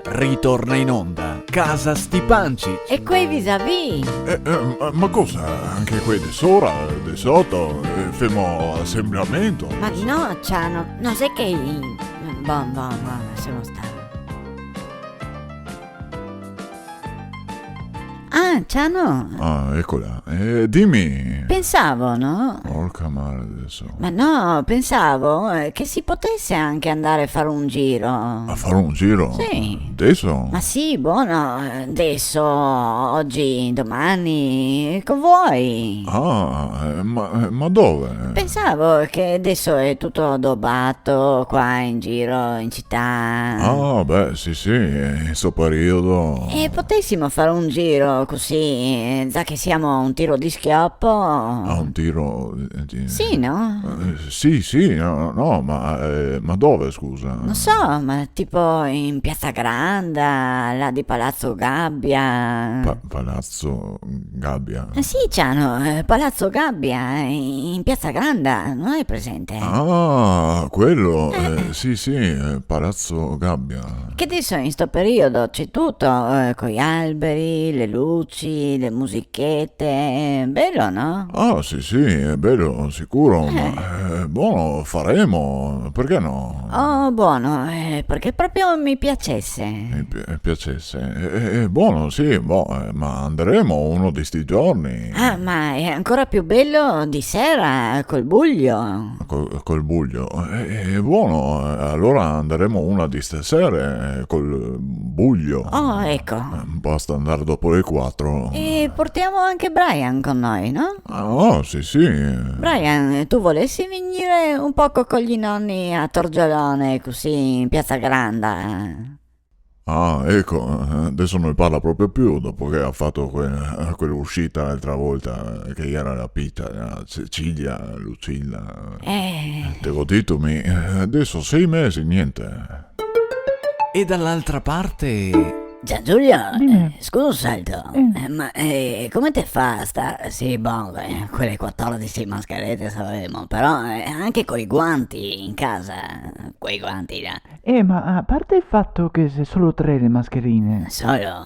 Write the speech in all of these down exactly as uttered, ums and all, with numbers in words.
Ritorna in onda Casa Stipancich. E quei visavì? Eh, eh, ma, ma cosa? Anche quei de sora, de soto, eh, femo asembramento? Ma no, Ciano, no xe che i-, bon, bon, bon, lasemo star. Ah, Ciano. Ah, ecola. Eh, dime. Pensavo, no? Porca mare, deso. Ma no, pensavo, eh, che si potesse anche andare a fare un giro. A fare un giro? Sì. Deso? Ma sì, bon, deso, ogi, domani, co vuoi. Ah, eh, ma, eh, ma dove? Pensavo che deso xe tuto adobà qua in giro in città. Ah, beh, sì, sì, in sto periodo. E potessimo fare un giro così, eh, già che siamo a un tiro di schioppo. A un tiro, eh, di... Sì, no? Eh, sì, sì, no, no, ma, eh, ma dove, scusa? Non so, ma tipo in Piazza Granda, là di Palazzo Gabbia. Pa-, Palazzo Gabbia? Eh sì, Ciano, eh, Palazzo Gabbia, in, in Piazza Granda, non hai presente? Ah, quello, eh, sì, sì, eh, Palazzo Gabbia. Che adesso in sto periodo c'è tutto, eh, coi alberi, le luci, le musichette, è bello, no? Ah, sì, sì, è bello, sicuro, ma, eh, bon, faremo, perché no? Oh, bon, eh, perché proprio mi piacesse. Mi pi-, piacesse. Eh, eh, eh, bon, sì, bon, eh, ma andremo uno di sti giorni. Ah, ma è ancora più bello di sera, col buio. Col, col buio. Eh, eh, bon, eh, allora andremo una di ste sere, eh, col buio. Oh, ecco. Eh, basta andare dopo le quattro. E portiamo anche Brian con noi, no? Ah, oh, sì, sì. Brian, tu volessi venire un poco con gli nonni a Torgiolone, così in Piazza Granda? Ah, eco, eh, deso no ne parla proprio più, dopo che ga fato que-, quela uscita l'altra volta, che iera la pita, la Cecilia, Lucilla. Eh. Te go dito mi, eh, deso sei mesi, gnente. E dall'altra parte? Giangiulio, dime. Eh, scusa un salto. Eh. Eh, ma, eh, come te fa a sta-, sì, bon, eh, quele quatordese mascherete savemo, però, eh, anche coi guanti in casa, quei guanti là. Eh, ma a parte il fatto che xe solo tre le mascherine. Solo?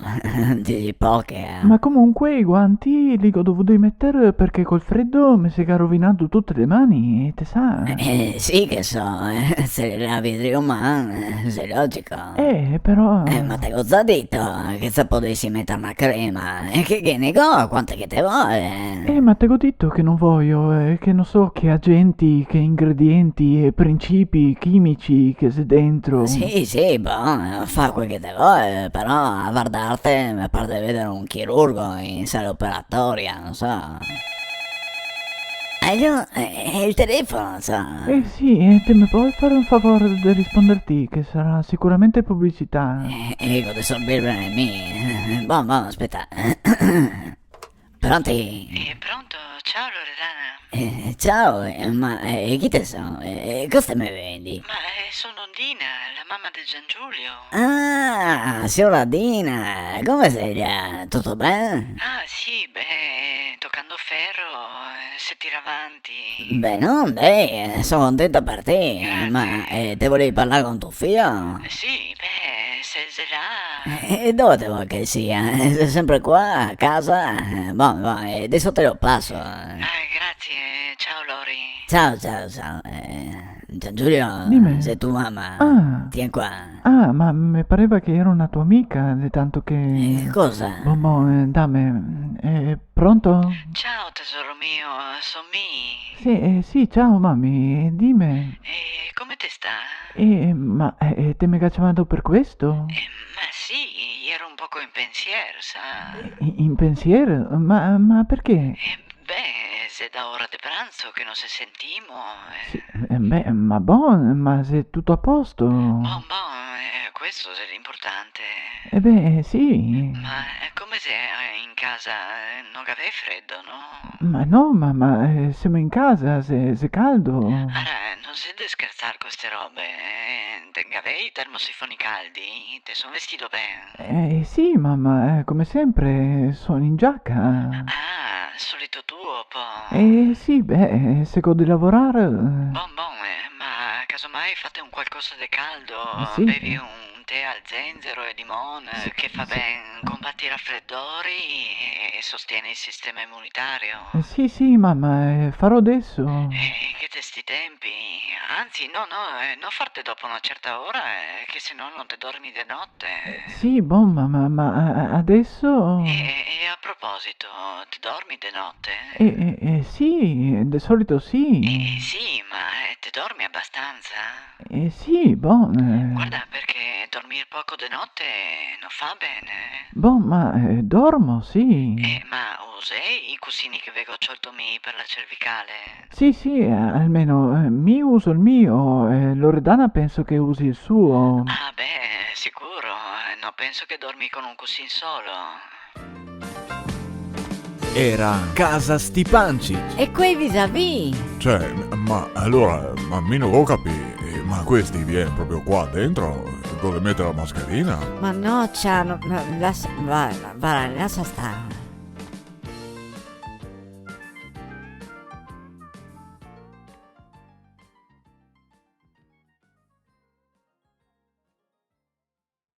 Disi poche, eh. Ma comunque i guanti li go dovuti meter perché col fredo me se ga rovinà tute le mani, e te sa. Eh, sì che so, eh, se le lavi drio man, eh, xe logico. Eh, però. Eh, ma te go za dito che te podesi meter na crema, e che ghe ne go quante che te vol. Eh, ma te go dito che no voio, eh, che no so che agenti, che ingredienti e principi chimici che xe dentro. Sì, sì, bon, fa quel che te vol, però a vardarte me par de veder un chirurgo in sala operatoria, no so. Alo, eh, xe el telefono, so. Eh sì, eh, te me pol fare un favor de risponder ti, che sarà sicuramente publicità. Eh, eco, deso el problema xe mi. Bon, bon, speta. Pronti? Eh, pronto? Ciao, Loredana. Eh, ciao, eh, ma, eh, chi te so? Eh, cosa te me vendi? Ma, eh, son Dina, la mama de Giangiulio. Ah, siora Dina, come xe? Tuto ben? Ah, sì, beh, tocando ferro, eh, se tira avanti. Beh, no, dai, eh, son contenta per ti, eh, ma, eh, te volevi parlar con to fio? Eh, sì, beh, se el xe là. Eh, e dove te vol che el sia? Eh, xe sempre qua, a casa? Eh, bon, bon, eh, deso te lo paso, eh. Ah, grazie, ciao, Lori. Ciao, ciao, ciao, eh. Giangiulio, dime. Xe to mama. Ah. Tien qua. Ah, ma me pareva che iera na to amica, de tanto che... Eh, cosa? Bon, bon, eh, dame. Eh, pronto? Ciao, tesoro mio, son mi. Sì, eh, sì, ciao, mami, dime. Eh, come te sta? Eh, ma, eh, te me ga ciamà per questo? Eh, ma sì, iero un poco in pensier, sa. In, in pensier? Ma, ma perché? Eh, Beh, xe da ora de pranzo che no se sentimo, eh. Sì, eh, beh, ma bon, ma xe tuto a posto? Bon, bon, eh, questo xe l'inportante. Eh beh, eh, sì. Ma, eh, come xe, eh, in casa? Eh, no gavè fredo, no? Ma no, ma, ma, eh, semo in casa, xe, xe caldo. Ara, no xe de scherzar co ste robe, eh. Te gavè i termosifoni caldi? Te son vestì ben? Eh, sì, mama, eh, come sempre, son in giaca. Ah, solito tuo, po. Eh, sì, beh, eh, se go de lavorar, eh. Bon, bon, eh, ma casomai fate un qualcosa de caldo, sì, bevi un tè al zenzero e limon, eh, che fa ben, combate i rafredori e, e sostiene il sistema imunitario. Eh, sì, sì, mamma, eh, farò adesso. Eh, che te sti tempi. Anzi, no, no, eh, no farte dopo una certa ora, eh, che se no no te dormi de notte. Eh, sì, bon, ma, ma, ma, a-, a-, adesso? E, e a proposito, te dormi de notte? Eh, eh, eh, sì, de solito sì. Eh, sì, ma, eh, te dormi abastanza? Eh, sì, bon, eh. Guarda, perché dormir poco de notte no fa ben. Bon, ma, eh, dormo, sì. Eh, ma usè i cusini che vevo ciolto mi per la cervicale? Sì, sì, eh, almeno, eh, mi uso il mio, eh, Loredana penso che usi il suo. Ah, beh, sicuro, eh, no penso che dormi con un cusin solo. Era Casa Stipancich. E quei visavì? Cioè, ma allora, ma mi no go capì, eh, ma questi vien proprio qua dentro? Dove mete la mascherina? Ma no, Ciano, ma lasa, va, va, lasa star.